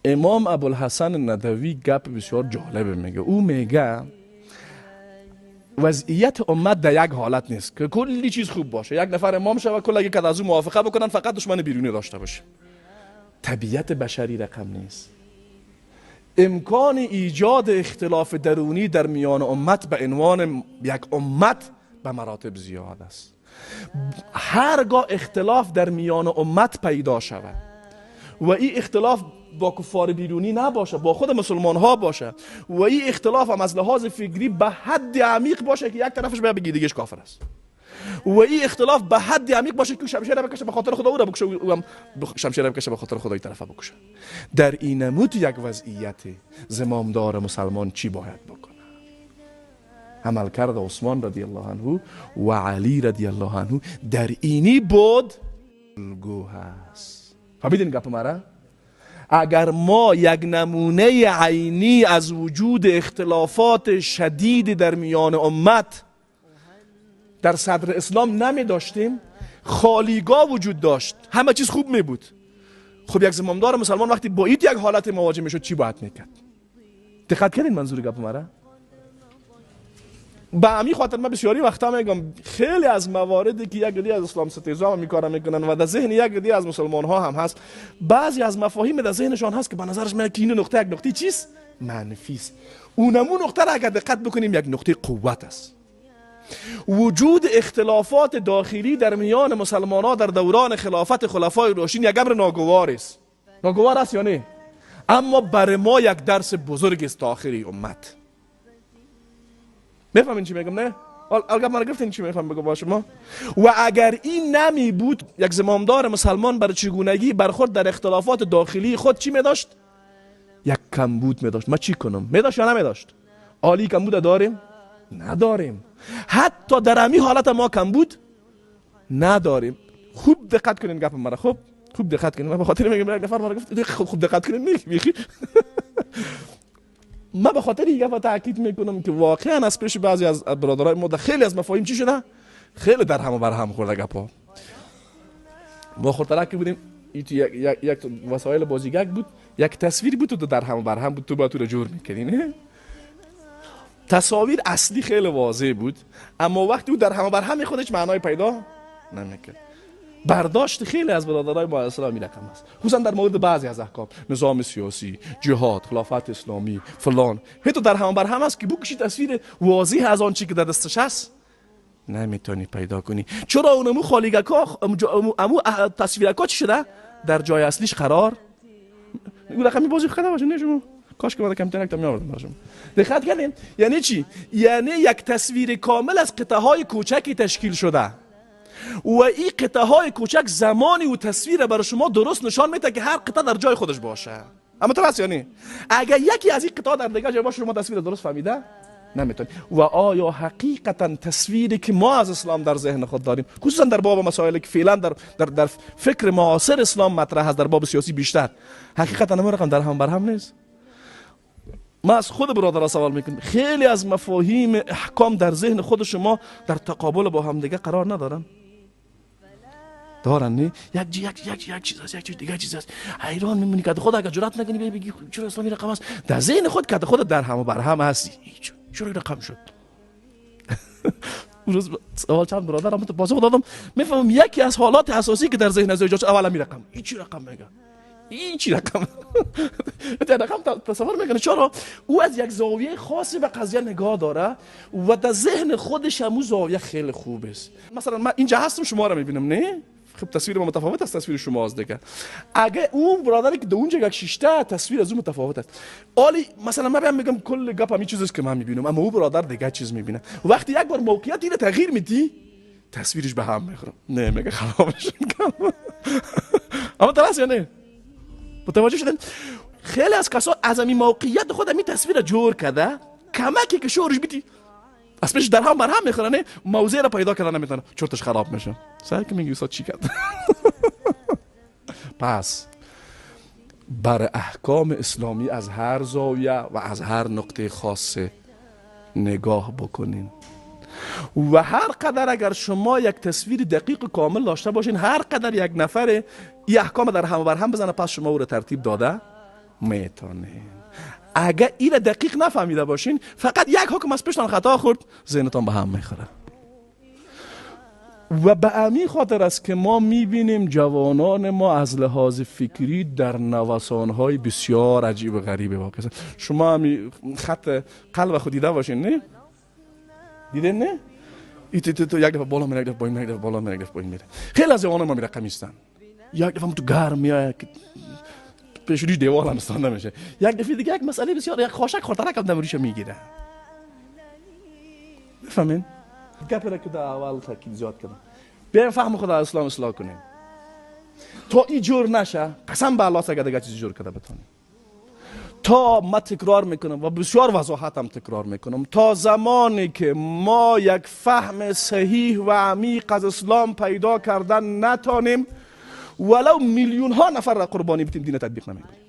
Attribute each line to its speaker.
Speaker 1: Имом Абулҳасан Надавӣ гап бисёр ҷолибе мега. Ӯ мега вазъияти уммат дар як ҳолат нест ки кулли чиз хуб боша, як нафар имом шава, куллаги кад аз ӯ мувофиқа бикунанд, фақат душмани берунӣ дошта бошем. Табиати башарӣ рақам нест. Имкони иҷоди ихтилофи дарунӣ дар миёни уммат ба унвони як уммат ба маротиб зиёд аст. Ҳаргоҳ ихтилоф дар миёни уммат пайдо шавад ва ин ихтилоф бо куффори берунӣ набошад, бо худ мусулмонҳо бошад ва ин ихтилоф ҳам аз лиҳози фикрӣ ба ҳадди амиқ бошад ки як тарафаш бояд бигӯяд дигаш кофир аст, ва ин ихтилоф ба ҳадди амиқ бошад ки шамшера бикашад ба хотири худо ӯро бикушад, ӯ ҳам шамшера бикашад ба хотири худои тарафа бикушад. Дар ин намуд як вазъияти зимомдори мусалмон чӣ бояд бикунад? Амалкарди Усмон радиаллоҳу анҳу ва Алӣ радиаллоҳу анҳу дар ини буд الگو ҳаст. Фаҳмидин гапи мара? Агар мо як намунаи айнӣ аз вуҷуди ихтилофоти шадиди дар миёни уммат дар садри ислом намедоштем, холигоҳ вуҷуд дошт, ҳама чиз хуб мебуд. Хуб, як зимомдори мусалмон вақте бо ин як ҳолате мувоҷеҳ мешуд, чӣ бояд мекард? Диққат кардин манзури гапи мара? Ба ҳамин хотир ман бисёри вақта мегӯям, хеле аз мавориде ки як гурӯҳ аз ислом ситеза ҳам ин кора мекунанд ва дар зеҳни як гурӯҳ аз мусулмонҳо ҳам ҳаст, баъзе аз мафоҳим дар зеҳнашон ҳаст ки ба назараш меояд ки ин нуқта як нуқтаи чист? Манфист. Унаму нуқтаро агар диққат бикунем, як нуқтаи қувват аст. Вуҷуди ихтилофоти дохилӣ дар миёни мусалмонҳо дар даврони хилофати хулафои рошидин як амри ногувор аст. Ногувор аст ё не? Аммо барои мо як дарси бузург аст то охири уммат. Мефаҳмин чӣ мегӯм, не? Гап мара гирифтин, чӣ мехоҳам бигӯм бо шумо? Ва агар ин нами буд, як зимомдори мусалмон бар чигунагӣ бархӯрд дар ихтилофоти дохилии худ чӣ медошт? Як камбуд медошт. Ман чӣ кунам? Медошт ё намедошт? Олии камбуда дорем? Надорем. Ҳатто дар ҳамин ҳолат мо камбуд надорем. Хуб диққат кунин гапи мара, хуб хуб диққат кунин. Ман ба хотири мегӯям, як нафар мара гуфт хуб диққат кунин, мехи ман ба хотири ин гапа таъкид мекунам ки воқеан аз пеши баъзе аз бародарои мо дар хеле аз мафоҳим чӣ шуда? Хеле дар ҳама бар ҳам хӯрда гапҳо. Мо хурдтарак ки будем, як васоили бозигак буд, як тасвир буд, ту дар ҳама бар ҳам буд, ту бояд туро ҷур мекардӣ, не? Тасовир аслӣ хеле возеҳ буд, аммо вақте ӯ дар ҳама бар ҳам мехӯрд, ҳеҷ маъное пайдо намекард. Бардошти хеле аз бародарои мо ислом ин рақам аст, хусусан дар мавриди баъзе аз аҳком, низоми сиёсӣ, ҷиҳод, хилофати исломӣ, фалон. Ҳатто дар ҳама бар ҳам аст ки букаши тасвири возеҳ аз он чи ки дар дасташ аст наметавонӣ пайдо кунӣ. Чаро онаму холигако, аму тасвирако чӣ шуда? Дар ҷои аслиш қарор ӯ рақами бозӣ карда бошед, не шумо? Кош ки ман камтар якта меовардам ба шумо. Диққат кардем? Яъне чӣ? Яъне як тасвири комил аз қитъаҳои кӯчаки ташкил шуда ва ин қитъаҳои кӯчак замони ӯ тасвира барои шумо дуруст нишон медиҳад ки ҳар қитъа дар ҷои худаш бошад. Аммо тар аст ё не? Агар яке аз ин қитъа дар дигар ҷой бошад, шумо тасвира дуруст фаҳмида наметавонед. Ва оё ҳақиқатан тасвире ки мо аз ислом дар зеҳни худ дорем, хусусан дар боби масоиле ки феълан дар фикри муосир ислом матраҳ аст, дар боби сиёсӣ бештар, ҳақиқатан ҳамон рақам дар ҳам бар ҳам нест? Ман аз худ бародаро савол мекунам, хеле аз мафоҳими аҳком дар зеҳни худи шумо дар тақобул бо ҳамдига қарор надоранд? Доранд, не? Як як як як чиз аст, як чиз дигар чиз аст. Ҳайрон мемонӣ, ки худ агар ҷуръат накунӣ бигӣ чаро ислом ин рақам аст, дар зеҳни худ ки худ дар ҳама бар ҳам ҳастӣ, чаро ин рақам шуд? Рӯз савол чанд бародарам посух додам, мефаҳмам яке аз ҳолати асосӣ ки дар зеҳн аз эҷод шуд, аввал ҳамин рақам, ин чӣ рақам мега, ин чӣ рақам рақам тасаввур мекунад. Чаро? Ӯ аз як зовияи хосе ба қазия нигоҳ дора ва дар зеҳни худаш ҳамун зовия хеле хуб аст. Масалан, ман инҷа ҳастам, шуморо мебинам, не? Хуб, тасвири ма мутафовут аст тасвири шумо аз дигар. Агар ӯ бародаре ки дар онҷа як шишта, тасвир аз ӯ мутафовут аст. Оли масалан ман биям мегӯям, кулли гап ҳамин чизест ки ман мебинам, аммо ӯ бародар дигар чиз мебинад. Вақте як бор мавқеият ина тағйир медиҳӣ, тасвириш ба ҳам мехӯрад. Не, мега хароб шуд. Аммо тарас ё не? Мутаваҷҷеҳ шудем? Хеле аз касо аз ҳамин мавқеият худ ҳамин тасвира ҷур карда, камаке ки шууриш бидӣ, аз пеш дар ҳам бар ҳам мехӯра, не, мавзеъро пайдо карда наметавона, чурташ хароб мешавад. Сай ки мегӯи устод чӣ кард? Пас бар аҳкоми исломӣ аз ҳар зовия ва аз ҳар нуқтаи хосе нигоҳ бикунین ва ҳар қадар агар шумо як тасвири дақиқу комил дошта бошин, ҳар қадар як нафаре ин аҳком дар ҳама бар ҳам бизана, пас шумо ӯро тартиб дода میتونین. اگر این دقیق نفهمیده باشین، فقط یک حکم از پیشتان خطا خورد، ذهنتان به هم میخوره. و به همین خاطر است که ما میبینیم جوانان ما از لحاظ فکری در نوسانهای بسیار عجیب و غریب واقع. شما همی خط قلب خود دیده باشین، نه؟ دیدین نه؟ تو یک دفعه بالا میره، یک دفعه پایین میره، یک دفعه بالا میره، یک دفعه پایین میره. خیلی از جوانان ما رقم هستن. یک دفعه تو گرم میاد که پیش روی دیوار هم استانده میشه، یک دفعه دیگه یک مسئله بسیار، یک خاشک خورترک هم دمریش میگیره. بفهمین گپ را که در اول تاکید زیاد کردم. بیایم فهم خود از اسلام اصلاح کنیم. تا این جور نشه، قسم به الله اگه دیگه چیزی جور کرده بتونیم. تا ما تکرار میکنم و بسیار وضاحت هم تکرار میکنم، تا زمانی که ما یک فهم صحیح و عمیق از اسلام پیدا کردن نتانیم، ولو میلیون ها نفر را قربانی بتیم، دین تطبیق نمیکنیم.